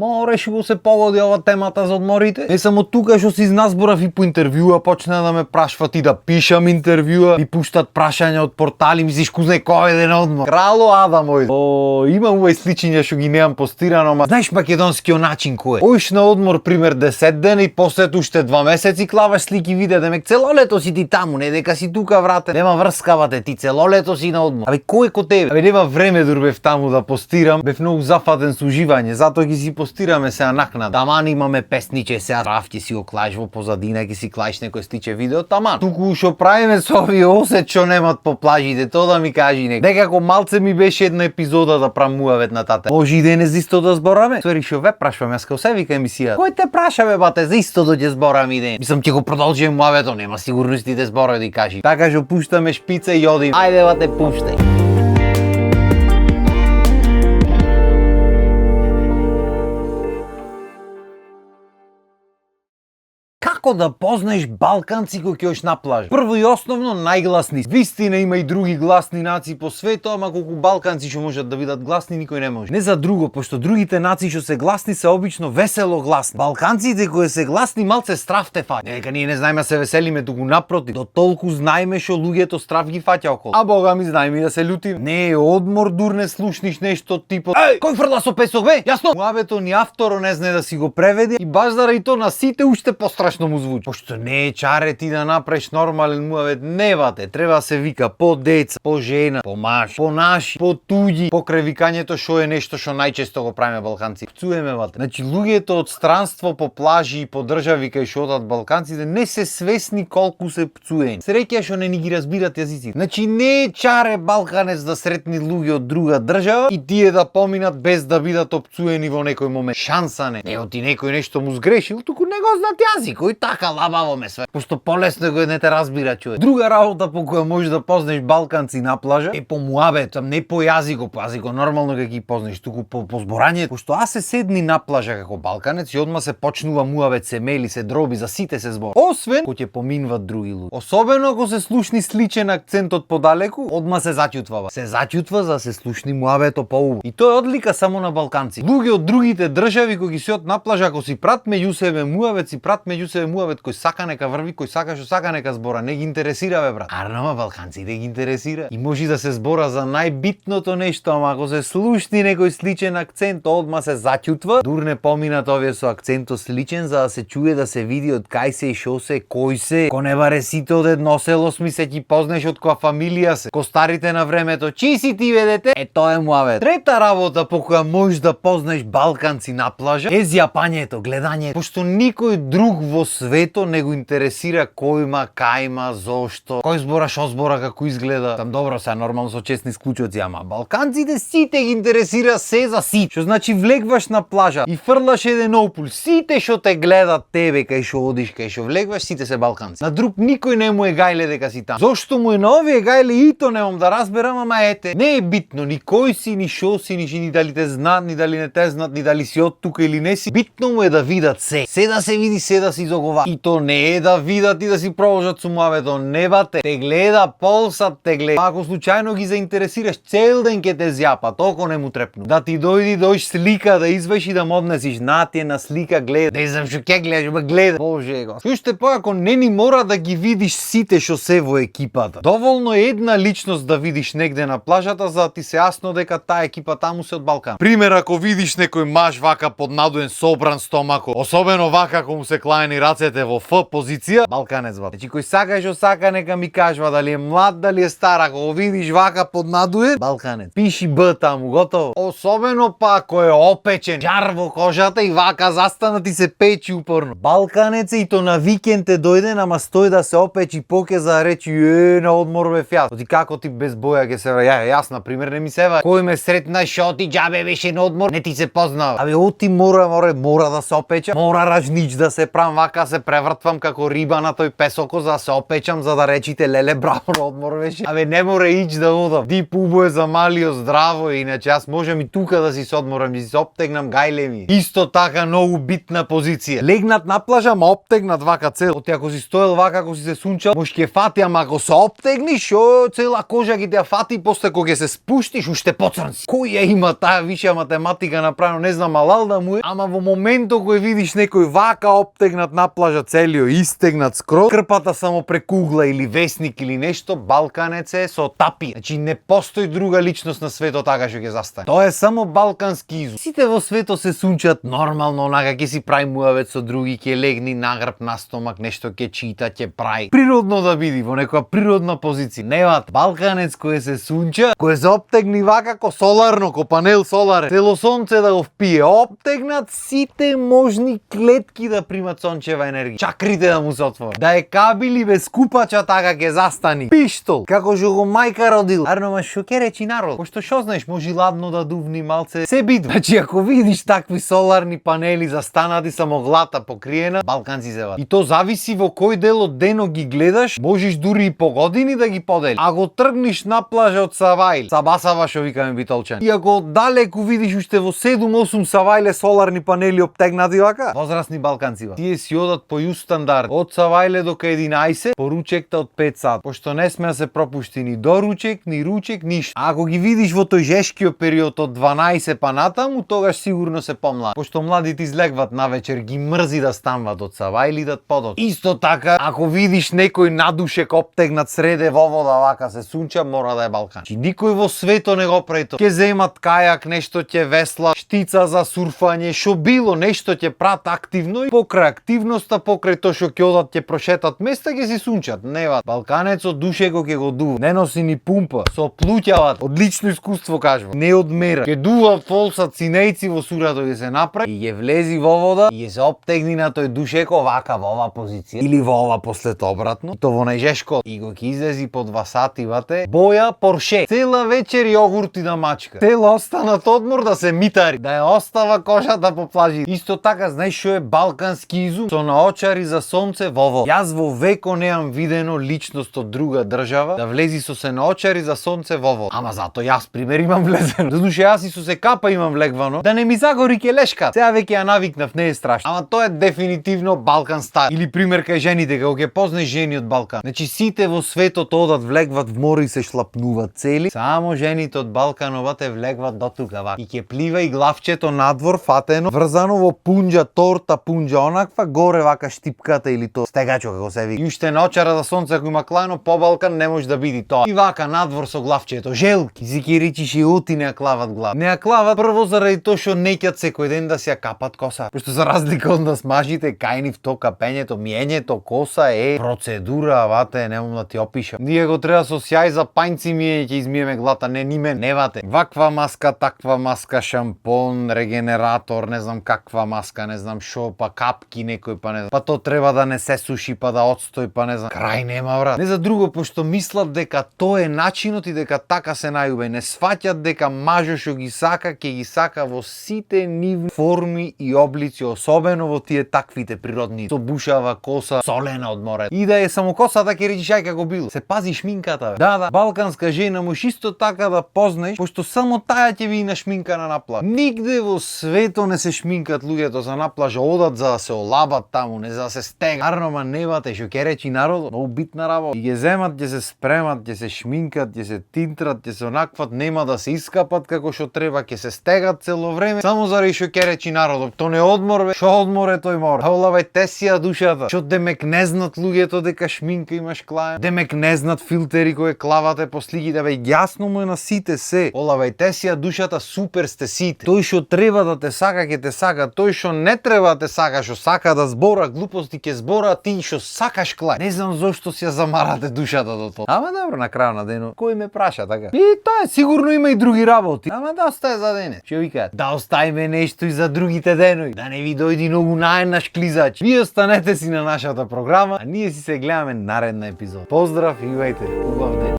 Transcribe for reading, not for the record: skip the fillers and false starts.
Мореше го се погоди ова темата за одморите. Не само тука што си изназборав и по интервјуа почна да ме прашват и да пишам интервјуа, и пуштат прашања од портали, мислиш кузнай кој е на одмор. Крало Адам мој. Има увај сличиња што ги немам постирано, ама знаеш македонскиот начин кој е? Оиш на одмор пример 10 дена и после уште 2 месеци клаваш слики видеа, демек цело лето си ти таму, не дека си тука врате. Нема врска бате, ти цело лето си на одмор. Абе кој е ко тебе? Абе нема време дур бев таму да постирам, бев многу зафатен со уживање, затоа ги си постираме сега накнада. Таман имаме песниче, сега Раф ќе си го клаиш во позадина, ќе си клаиш некој сличе видео, таман. Туку што правиме со овие осет што немат по плажите, тоа да ми кажи некој. Некако малце ми беше една епизода да правам муавет на тата. Може и денес исто да збораме? Свери шо ве прашувам, јас као се вика емисија. Кој те праша бе бате, за исто да ќе зборам и ден. Мислам ќе го продолжиме муавето, нема сигурности да зборам да кажи. Така што пуштаме шпица и одим. Ајде бате пуштај. Како да познаеш балканци кои ќе ош на плажа? Прво и основно најгласни. Вистина има и други гласни нации по светот, ама колку балканци што можат да бидат гласни никој не може. Не за друго, пошто другите нации што се гласни се обично весело гласни. Балканците кои се гласни малце страв те фаќа. Дека ние не знаеме да се веселиме, туку напротив. До толку знаеме што луѓето страв ги фаќа околу. А бога ми знаеме и да се љутиме. Не е одмор дур не слушниш нешто типот. Еј, кој фрла со песок бе? Јасно. Муавето ни авторо не знае да си го преведе и баш заради тоа на сите уште пострашно му звучи. Пошто не е чаре ти да направиш нормален муавет, не бате, треба да се вика по деца, по жена, по маж, по наши, по туѓи, покрај викањето што е нешто што најчесто го правиме балканци. Пцуеме бате. Значи луѓето од странство по плажи и по држави кај што одат балканците не се свесни колку се пцуени. Среќа што не ни ги разбират јазиците. Значи не е чаре балканец да сретни луѓе од друга држава и тие да поминат без да бидат опцуени во некој момент. Шанса не. Не оти некој нешто му сгрешил, туку не го знаат јазик, кој така лабаво ме све. Пошто полесно го не те разбира човек. Друга работа по која можеш да познаеш балканци на плажа е по муабет, не по јазико, по јазико нормално ќе ги познаеш, туку по зборање. Пошто аз се седни на плажа како балканец и одма се почнува муабет, се мели, се дроби, за сите се збор. Освен кога ќе поминват други луѓе. Особено ако се слушни сличен акцент од подалеку, одма се заќутва. Се заќутва за да се слушни муабето поубаво. И тоа е одлика само на балканци. Луѓе од другите држави кои ги се од на плажа, ако си прат меѓу себе муабет, си прат меѓу себе муабет, кој сака нека врви, кој сака што сака нека збора, не ги интересира бе брат. Арнама балканците ги интересира. И може да се збора за најбитното нешто, ама ако се слушни некој сличен акцент, одма се заќутва. Дур не поминат овие со акцентот сличен за да се чуе, да се види од кај се и шо се, кој се. Ко не баре сите од едно село сми се ќе познаеш од која фамилија се. Ко старите на времето, чи си ти ведете? Е тоа е муавет. Трета работа по која можеш да познаеш балканци на плажа е зјапањето, гледање. Пошто никој друг во свето не го интересира кој има, кај има, зошто, кој збора, шо збора, како изгледа. Там добро се нормално со честни исклучоци, ама балканците сите ги интересира се за сите. Што значи влегваш на плажа и фрлаш еден опул, сите што те гледат тебе кај што одиш, кај што влегваш, сите се балканци. На друг никој не му е гајле дека си таму. Зошто му е на овие гајле и то немам да разберам, ама ете, не е битно ни кој си, ни шо си, ни дали те знаат, ни дали не те знаат, ни дали си од тука или не си. Битно му е да видат се. Се да се види, се да се изогова. И то не е да видат и да си продолжат со муавето, не бате. Те гледа, полсат те гледа. Ако случајно ги заинтересираш, цел ден ќе те зјапа, толку не му трепну. Да ти дојди слика да изваиш и да му однесиш, на ти е на слика гледа. Не знам што ќе гледаш, ма гледа. Боже го. Уште поако не ни мора да ги видиш сите што се во екипата. Доволно е една личност да видиш негде на плажата за да ти се јасно дека таа екипа таму се од Балкан. Пример, ако видиш некој маж вака поднадуен собран стомако, особено вака ако му се клаени рацете во Ф позиција, балканец бат. Значи кој сака што сака нека ми кажува дали е млад, дали е стар, ако го видиш вака поднадуен, балканец. Пиши Б таму, готово. Особено па ако е опечен, жар во кожата и вака застанат и се печи упорно. Балканец е и то на викенд е дојден, ама стои да се опечи поке за да речи на одмор бе фјас. Ти како ти без боја ќе се јас на пример не ми сева. Кој ме сретна шо ти џабе беше на одмор, не ти се познава. Абе оти мора да се опеча, мора ражнич да се прам вака да се превртвам како риба на тој песоко за да се опечам за да речите леле браво на одмор беше. Абе не мора ич да одам. Дип убое за малио здраво, иначе јас можам и тука да си се одморам и си се оптегнам гајле ми. Исто така многу битна позиција. Легнат на плажа, ма оптегнат вака цел. Оти ако си стоел вака, ако си се сунчал, може ќе фати, ама ако се оптегниш, цела кожа ќе те фати, после кога ќе се спуштиш, уште поцрн си. Кој ја има таа виша математика направено, не знам, алал да му е, ама во моментот кој видиш некој вака оптегнат на плажа целио, истегнат скроз, крпата само прекугла или весник или нешто, балканец е со тапи. Значи не постои друга личност на светот така што ќе застане. Тоа е само балкански изум. Сите во светот се сунчат нормално, онака ќе си прави муавет со други, ќе легни на грб, на стомак, нешто ќе чита, ќе прави. Природно да биди во некоја природна позиција. Неват балканец кој се сунча, кој се оптегни вака ко соларно, ко панел соларен. Цело сонце да го впие, оптегнат сите можни клетки да примат сончева енергија. Чакрите да му се отворат. Да е кабели без купача така ќе застани. Пиштол, како што го мајка родил. Арно ма шо ќе речи народ? Пошто шо знаеш, може ладно да дувни малце. Се биду. Значи ако видиш такви соларни панели застанати само глата покриена, балканци се ват. И то зависи во кој дел од денот ги гледаш, можеш дури и по години да ги подели. Ако тргнеш на плажа од Савајл, Сабасава што викаме битолчани. И ако далеку видиш уште во 7-8 Савајле соларни панели оптегнати вака, возрастни балканци ват. Тие си одат по јуст стандард. Од Савајле до 11, по ручекта од 5 сат. Пошто не сме да се пропушти ни до ручек, ни ручек, ништо. А ако ги видиш во тој жешкиот период од 12 па натаму, тогаш сигурно се помлади. Пошто младите излегват навечер, ги мрзи да станват од Савајл и да подот. Исто така, ако видиш некој надушек оптегнат среде во вода вака се сунча, мора да е балкан. Чи никој во светот не го прави тоа. Ќе земат кајак, нешто ќе весла, штица за сурфање, шо било, нешто ќе прат активно и покрај активноста, покрај тоа што ќе одат ќе прошетат места, ќе си сунчат. Неват. Балканецот душеко ќе го дува. Не носи ни пумпа, со плуќават. Одлично искуство кажува. Не одмера. Ќе дува фолсат синејци во сурато ќе се направи и ќе влези во вода и ќе се оптегни на тој душеко вака во ова позиција или во ова после тоа обратно. И то во најжешко и го ќе излези по 2 сати вате. Боја Порше. Цела вечер јогурти да мачка. Цела останат одмор да се митари, да ја остава кошата по плажи. Исто така знаеш што е балкански изум? Со наочари за сонце во вода. Јас во веко неам видено личност од друга држава да влези со се наочари за сонце во вода. Ама зато јас пример имам влезено. Задуше јас и со се капа имам влегвано да не ми загори келешката. Сега веќе ја навикнав, не е страшно. Ама тоа е дефинитивно балкан стайл. Или пример кај жените, како ќе познаеш жени од Балкан. Значи сите во светот одат влегват в море и се шлапнуваат цели. Само жените од Балкановате влегват до тука вака. И ќе плива и главчето надвор фатено, врзано во пунџа, торта пунџа, онаква горе вака штипката или то стегачо како се вика. И уште наочара за сонце ако има клано по Балкан не може да биде тоа. И вака надвор со главчето, желки. Си ќе речиш и оти не ја клават глава. Не ја клават прво заради тоа што неќат секој ден да си ја капат коса. Пошто за разлика од нас мажите, кајни в то капењето, миењето коса е процедура, вате, немам да ти опишам. Ние го треба со сјај за пајнци миење ќе измиеме глата, не ниме, не вате. Ваква маска, таква маска, шампон, регенератор, не знам каква маска, не знам шо, па капки некој, па не знам. Па то треба да не се суши, па да отстои, па не знам. Крај нема брат. Не за друго, пошто мислат дека тоа е начинот и дека така се најубави. Не сваќат дека мажот што ги сака, ќе ги сака во сите нивни форми и облици, особено во тие таквите природни. Со бушава коса, солена од море. И да е само косата ќе речиш ај како било. Се пази шминката, бе. Да, балканска жена можеш исто така да познаеш, пошто само таја ќе ви нашминкана на плаж. Нигде во светот не се шминкат луѓето за на плажа, одат за да се олабат таму, не за да се стега. Арнома невате што ќе речи народот, многу битна работа. И ќе земат, ќе се спремат, ќе се шминкат, ќе се тинтрат, ќе се онакват, нема да се искапат како што треба, ќе се стегат цело време, само заради што ќе речи народот. То не одмор бе, што одмор е тој мор. Олавај те си ја душата. Што демек не знат луѓето дека шминка имаш клаен. Демек не знат филтери кои клавате по сликите, бе јасно му е на сите се. Олавај те си ја душата, супер сте сите. Тој што треба да те сака ќе те сака, тој што не треба да те сака, што сака да збора глупости ќе збора, ти што сакаш клаен. Не знам зошто си ја замарате душата до тоа. Ама добро, на крај на денот, кој ме праша така? И тоа е, сигурно има и други работи. Ама да остае за денес. Што викаат? Да оставиме нешто и за другите денови. Да не ви дојди многу наеднаш клизач. Вие останете си на нашата програма, а ние си се гледаме наредна епизода. Поздрав и имајте убав ден.